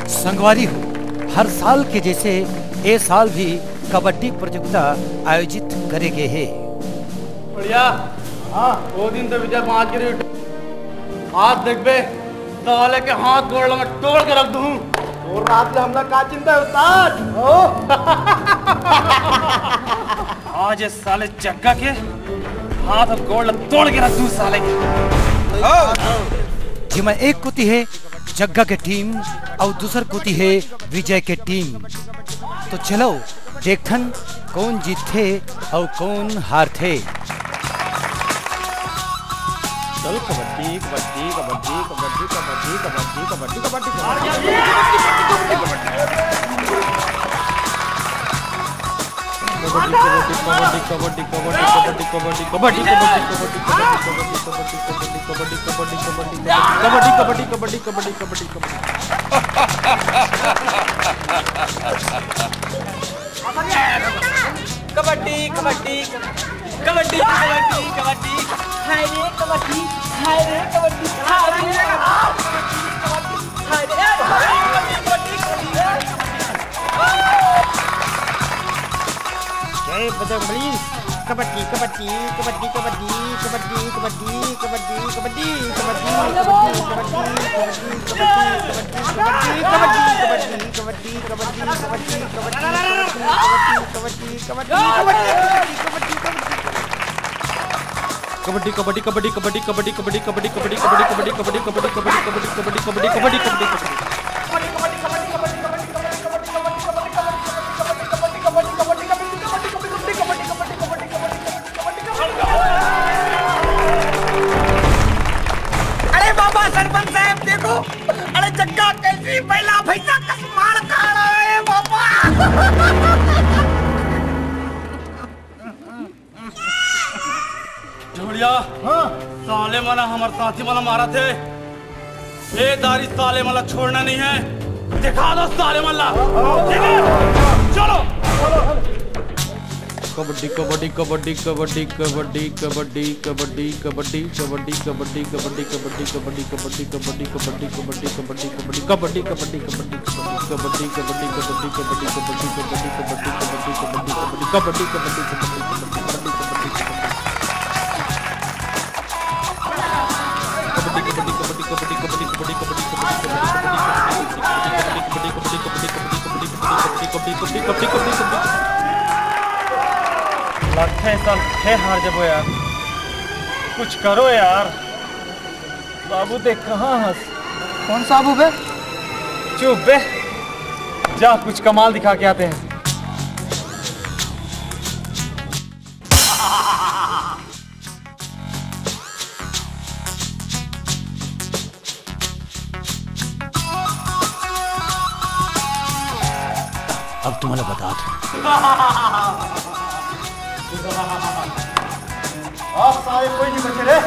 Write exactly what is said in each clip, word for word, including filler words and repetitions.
संगवारी हो, हर साल के जैसे ए साल भी कबड्डी प्रतियोगिता आयोजित करे गे हे। बढ़िया। हाँ, वो दिन तो विजय पाँच गिरी। आज देखबे, साले के हाथ गोड़ ला मैं तोड़ के रख दूँ। और रात में हमला का चिंता है, उस्ताद? हो? आज ये साले जग्गा के हाथ और गोड़ ला तोड़ के रख दूँ साले के। जेमा एक कोती हे जग्गा के टीम अउ दूसर कोती हे विजय के टीम। तो चलो देखथन कोन जीतथे अउ कोन हारथे। चल कबड्डी, कबड्डी, कबड्डी। कबड्डी, कबड्डी, कबड्डी, कबड्डी, कबड्डी, कबड्डी। हाय रे कबड्डी, हाय रे कबड्डी, हाय रे कबड्डी, हाय रे कबड्डी, कबड्डी, कबड्डी। जय बजरंगबली। कबड्डी, कबड्डी, कबड्डी, कबड्डी। कबड्डी, कबड्डी, कबड्डी, कबड्डी। अरे बाबा सरपंच साहब, देखो, अरे जग्गा कैसी बैला भैंसा कस मार खा रहा है बाबा। ढोलिया, हाँ। साले मन हमर साथी मन मारत हे। ए दारी साले मन ला छोड़ना नहीं है। दिखा दो साले मन ला। ठीक है? चलो। कबड्डी, कबड्डी, कबड्डी। लगथे ए साल फेर हार जबो यार, कुछ करो यार। बाबू ते कहाँ हस? कौन साबू बे? चुप बे, जा कुछ कमाल दिखा के आते हैं। अब तुम्हाला बतात। आप सारे कोई नहीं बचे रे।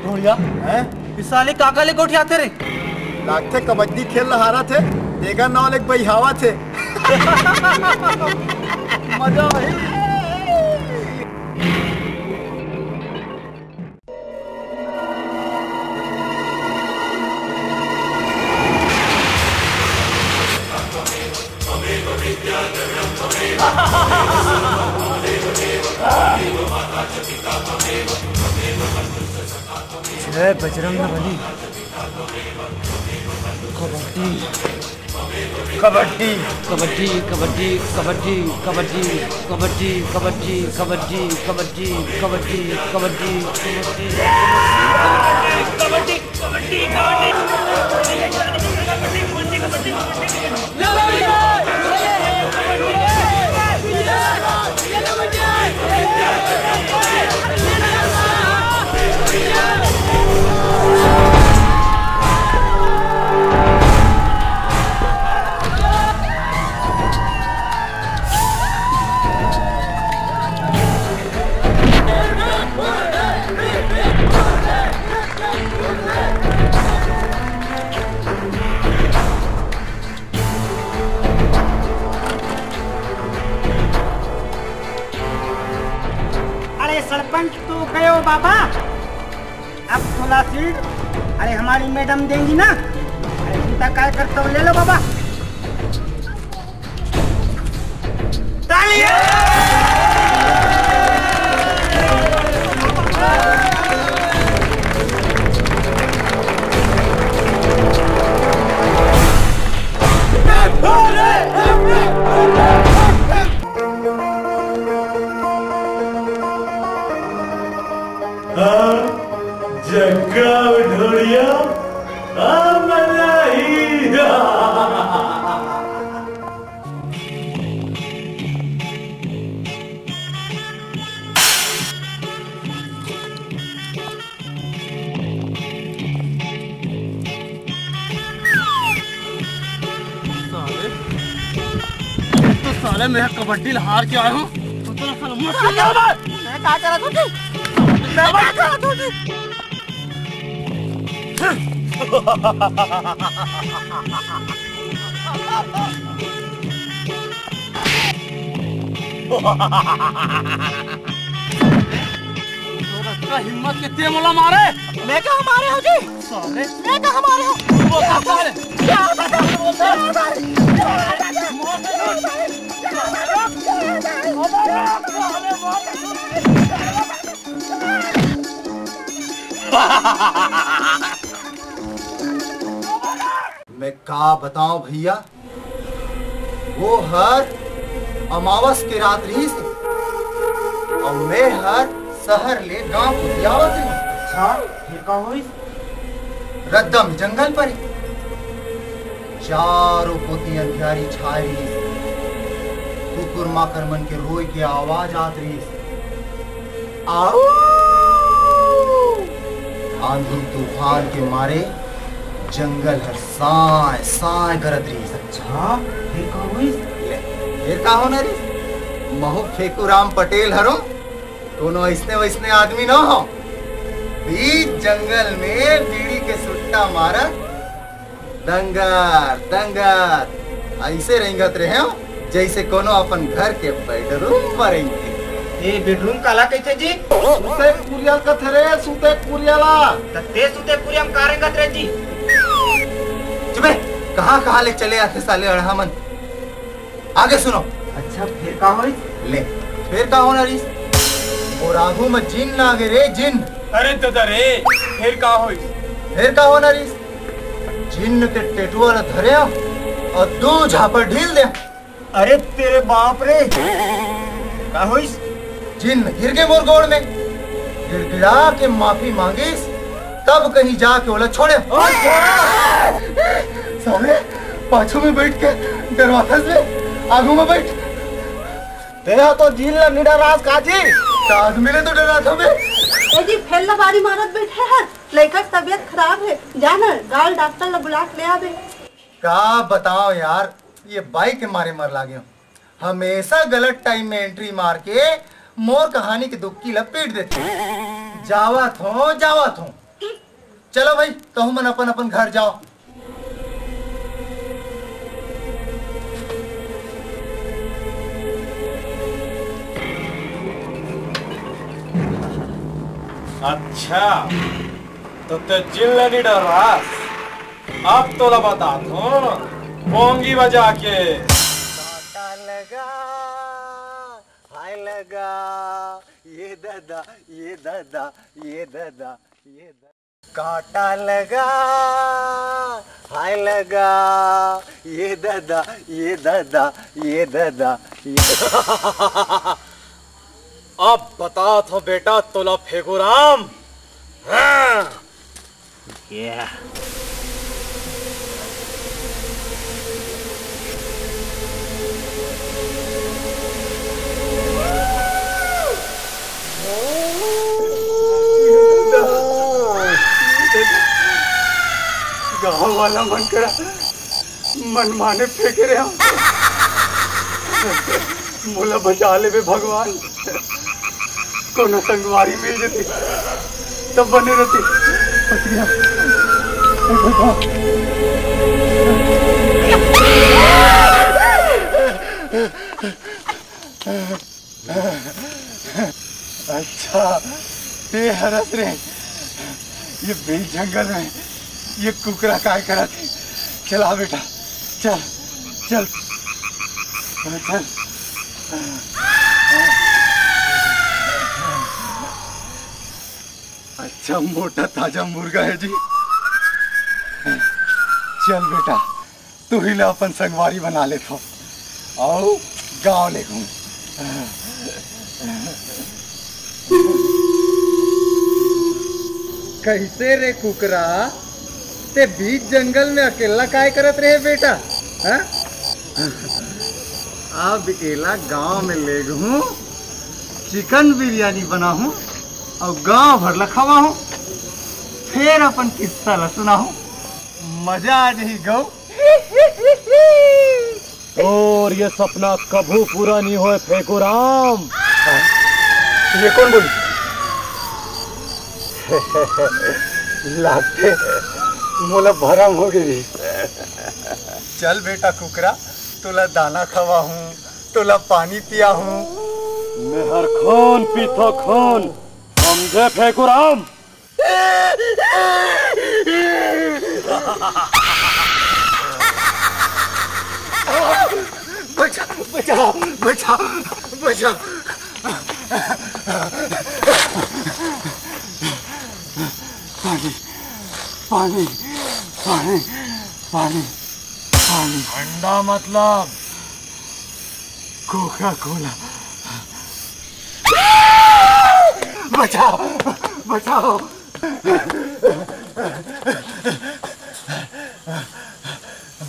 ढोलिया, हैं? ए साले, काका ले गोठियाथे रे? लागथे कबड्डी खेल ल हारथे, तेकर नाव ले बइहावथे। मजा आही। जय बजरंग बली। कबड्डी, कबड्डी, कबड्डी, कबड्डी, कबड्डी, कबड्डी, कबड्डी, कबड्डी, कबड्डी, कबड्डी, कबड्डी, कबड्डी, कबड्डी। अरे सरपंच तो गयो बाबा, अब तोला सीट, अरे हमारी मैडम देंगी ना। अरे चिंता काय करता हो, ले लो बाबा। तालियां! हाँ, जग्गा ढोड़िया, हाँ, मजा ही। साले, तो साले मैं कबड्डी ल हार के आया हूँ। तो तेरा साला मुश्किल क्या होता है? मैं क्या करा तू? मैं क्या करा तू? तोर अतना हिम्मत के ते मोला मारे? मैं कहाँ मारे हो जी? साले। मैं कहाँ मारे हो? वो साले। क्या होता था? क्या होता है? क्या होता है? मैं का बताओं भैया, वो हर अमावस के रात रहिस अउ मैं हर शहर ले गांव कोती आवत रहिस। अच्छा, फिर का होइस? रद्दा में जंगल परे, चारों कोती अंधियारी छाय रहिस, कुकुर माकर मन के रोय के आवाज आत रहिस। आऊ! आंधी तूफान के मारे जंगल हर साय साय करत रहिस। अच्छा, फिर का होइस? ले, फिर का होना रहिस? महू फेकू राम पटेल हरो, कोनो अइसने वइसने आदमी न हो। बीच जंगल में बीड़ी के सुट्टा मारत दंगर, दंगर, अइसे रेंगत रहेंव, जइसे कोनो अपन घर के बेडरूम म रेंगथे। ए, बेडरूम काला कहिथे जी? सुते कुरिया ल कथे रे, सुते कुरिया ला। त ते सुते कुरिया म का रेंगत रहे जी? चुपे, कहाँ, कहाँ ले चले आथे साले अड़हा मन। आगे सुनो। अच्छा, फिर का होइस? ले, फिर का होना रहिस? अउ आगू म जिन्न आगे रे, जिन्न। अरे ददा रे, फिर का होइस? फिर का होना रहिस? जिन्न के टेटुआ ल धरेंव अउ दू झापड़ ढील देंव। अरे तेरे बाप रे, का होइस? जिन्न गिर गे मोर गोड़ में, गिड़गिड़ा के माफी मांगिस, तब कहीं जाके ओला छोड़ेंव। साले, पाछू में बइठ के डरवाथस बे, आगू में बइठ। तेहा तो जिन्न ल नइ डरास का जी? त आदमी ले तो डराथंव बे। ए जी, फेर ल बारी मारत बइठे हस, लइका के तबीयत खराब हे, जा न, जा डॉक्टर ल बुला के ले आबे। का बताओं यार, ये बाई के मारे मर लागेंव। हमेशा गलत टाइम में एंट्री मार के मोर कहानी के दुक्की ल पीट देथे। जावत हों, जावत हों। चलो भाई, तहू मन अपन अपन घर जाओ। अच्छा, तो ते जिन ले नी डरास। अब तोला बतात हूँ, पोंगी बजा के। कांटा लगा, हाय लगा, ये दादा, ये दादा, ये दादा, ये दादा। कांटा लगा, हाय लगा, ये दादा, ये दादा, ये दादा, ये अब बतात हूँ बेटा तोला फेगुराम। हाँ। ये। गांव वाला मन करा मनमाने फेंके रहे हो। मोला बचा लेबे भगवान, कोनो संगवारी मिल जती तब बने रहती। अच्छा, ते हरस रे, ये बीच जंगल में ये कुकरा काय करत हे? चला बेटा, चल, चल, चल। अच्छा मोटा ताजा मुर्गा है जी। चल बेटा, तुही ला अपन संगवारी बना लेथव। अउ गांव ले घूम। कैसे रे कुकरा, ते बीच जंगल में अकेला काय करत रहे बेटा? हाँ? अब एला गांव में ले घूम, चिकन बिरयानी बनाहूं अउ गांव भर ला खवाहूं, फेर अपन किस्सा ला सुनाहूं। मजा आ जाही गऊ। और ये सपना कभू पूरा नहीं होए फेकू राम। ये कौन बोली? लागथे मोला भरम हो गई। चल बेटा कुकरा, तोला दाना खवाहूं, तोला पानी पियाहूं। मैं हर खून पीथो खून, समझे फेकू राम? बचा, बचा, बचा, बचा। पानी, पानी, पानी, पानी, पानी। ठंडा मतलब कोका कोला। बचाओ, बचाओ।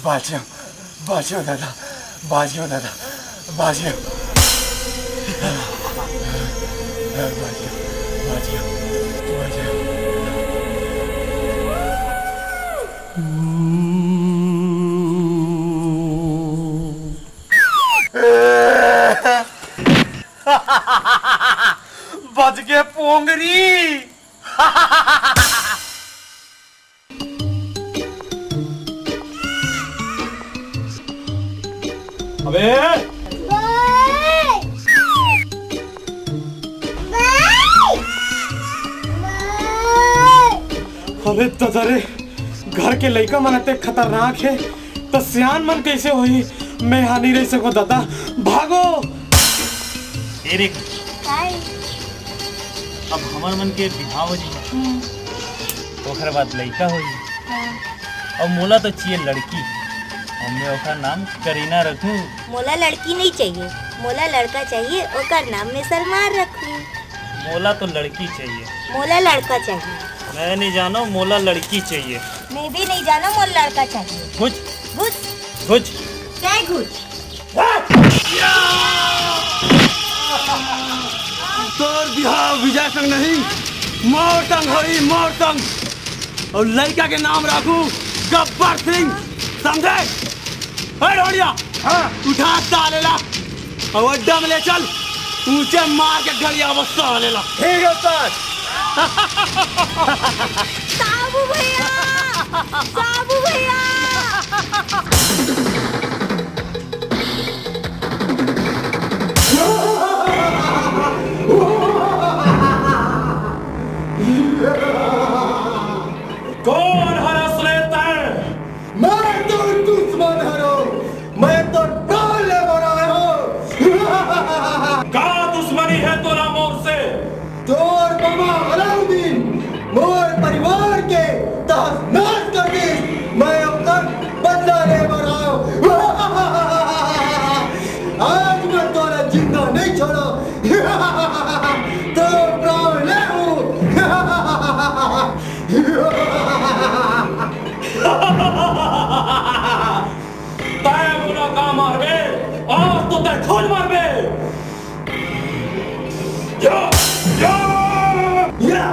बाँच्यो, बाँच्यो दादा, बाँच्यो दादा, बाँच्यो। बाँच्यो, बाँच्यो, बाँच्यो। बच गे पोंगरी। अबे। अबे ददा रे, घर के लइका मन अतेक खतरनाक हे, त सियान मन कइसे होही? मैं इहाँ नइ रह सकों ददा, भागो। ए रे, काय? अब हमर मन के बिहाव हो जाही, हम्म। ओखर बाद लइका होही। हाँ। अउ मोला तो चाहिए लड़की, अउ मैं ओखर नाम करीना रखूं। मोला लड़की नहीं चाहिए, मोला लड़का चाहिए, ओकर नाम मैं सलमान रखूं। मोला तो लड़की चाहिए। मोला लड़का चाहिए। मैं नहीं जानो, मोला लड़की चाहिए। मैं भी नहीं जानो, मोला लड़का चाहिए। घुच। घुच। घुच। काय घुच? तोर बिहाव विजय संग नहीं, मोर संग होही, मोर संग। अउ लइका के नाम राखू गब्बर सिंह, समझे? ए ढोड़िया, हाँ। उठा साले ला, अउ अड्डा में ले चल, ऊंचे मार के गड़ियाबो साले ला। ठीक है उस्ताद। ताऊ भाई, कौन हरस रे तैं? मैं तो दुश्मन हरंव, मैं तो प्राण ले बर आए हंव। का दुश्मनी हे तोला मोर से? तोर मामा अलाउद्दीन मोर परिवार के तहस नहस कर दिस, मैं ओकर बदला ले बर आए हंव। आज मैं तोला जिंदा नहीं छोड़ंव। तो प्राण ले हूँ। तैं मोला का मारबे? आज तो तैं खुद मरबे। या! या! या!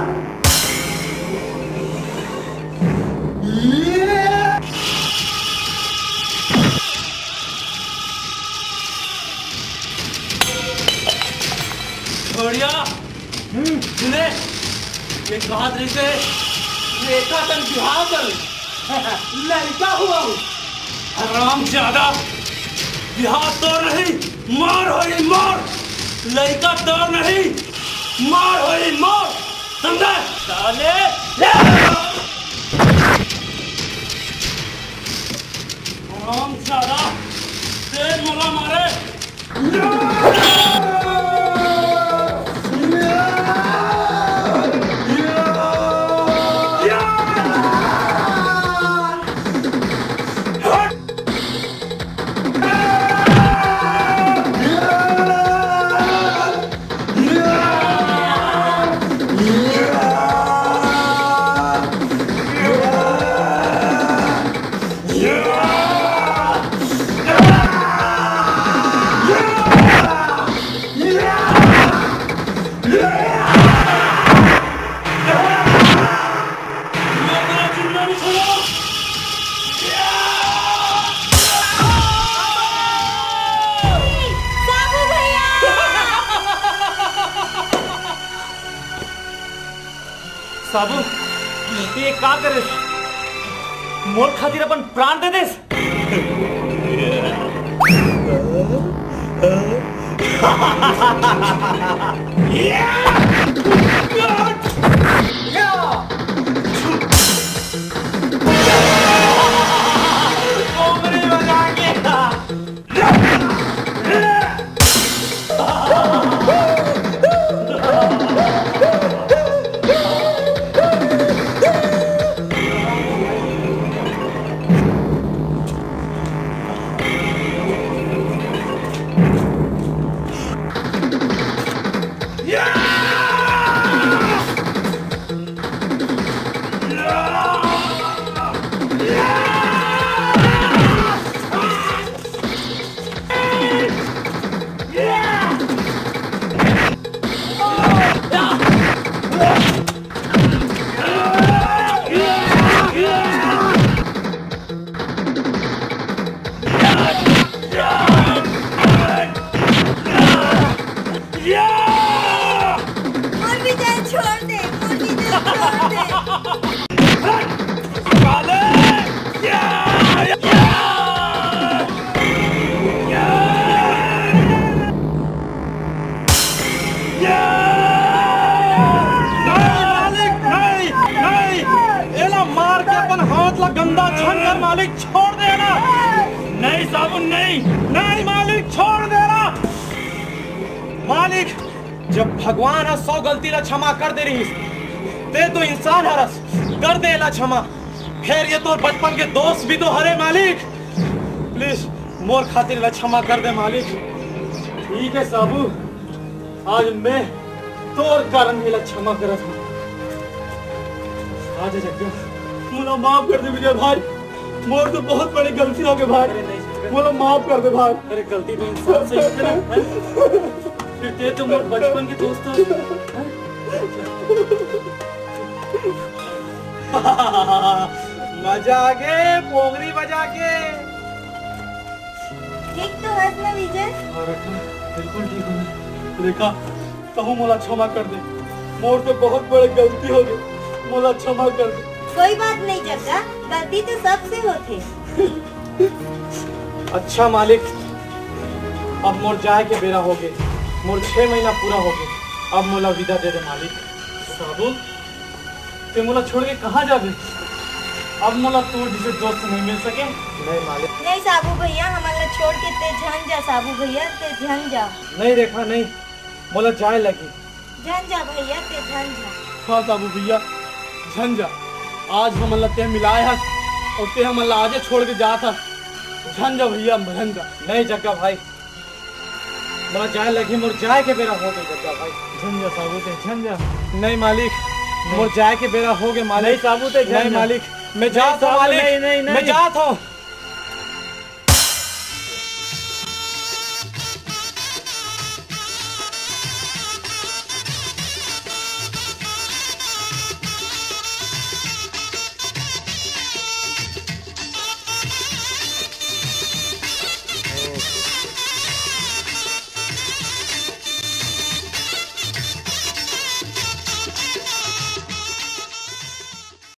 छोड़िया, हम्म, सुने, ये कहत रहिसे, रेखा संग बिहाव कर, लड़का हुआ हूँ। हराम ज्यादा, बिहाव तो नहीं, मार होई मार, लड़का तो नहीं, मार होई मार, समझे? साले, हराम ज्यादा, तेज मोला मारे। साबू भैया! साबू, ये का करे? मोर खातिर अपन प्राण दे देस। मोर विजय छोड़ दे, मोर विजय छोड़ दे। नहीं, मालिक, नहीं, नहीं। एला मार के अपन हाथ ला गंदा झन कर, मालिक, छोड़ दे ना। नहीं साबू, नहीं। नहीं मालिक, छोड़ दे ना। मालिक, जब भगवान ह सौ गलती ला क्षमा कर दे रहिस, ते तो इंसान हरस, कर दे एला क्षमा। खैर, ये तोर बचपन के दोस्त भी तो हरे मालिक। प्लीज, मोर खातिर एला क्षमा कर दे मालिक। ठीक है साबू, आज मैं तोर कारण एला क्षमा करत हूँ। आजा जग्गा, मोला माफ कर दे विजय भाई, मोर तो बहुत बड़ी गलती हो गई भाई, अरे नहीं, मोला माफ कर दे भाई। अरे गलती तो इंसान से ही होथे ना, हैं? फिर ते तो मोर बचपन के दोस्त हो, हैं? मजा आ गए, पोंगरी बजा के। ठीक तो हस ना विजय? हाँ रेखा, बिल्कुल ठीक हूँ मैं। रेखा, तहूँ मोला क्षमा कर दे, मोर से बहुत बड़े गलती हो गई, मोला क्षमा कर दे। कोई बात नहीं जग्गा, गलती तो सबसे होथे। अच्छा मालिक, अब मोर जाए के बेरा हो गए, मोर छह महीना पूरा हो गए, अब मोला विदा दे दे मालिक। साबू, ते मोला छोड़ के कहाँ जाबे? अब मोला तोर जइसे दोस्त नहीं मिल सके। नहीं मालिक। नहीं साबू भैया, हमन ला छोड़ के ते झन जा साबू भैया, ते झन जा। नहीं रेखा, नहीं, मोला जाए लगी। झन जा भैया, ते झन जा। हाँ साबू भैया, झन जा। आज हमन ला ते मिलाए हस अउ ते हमन ला आजे छोड़ के जात हस। झन जा भैया, झन जा। नहीं जग्गा भाई, मोला जाए लगी, मोर जाए के बेरा हो गे जग्गा भाई। झन जा साबू ते, झन जा। नहीं मालिक, मोर जाए के बेरा हो गे मालिक। नहीं साबू ते, झन नहीं जा। मालिक, मैं जात हूँ साबू, मालिक, नहीं, नहीं, मैं नहीं। जात हूँ।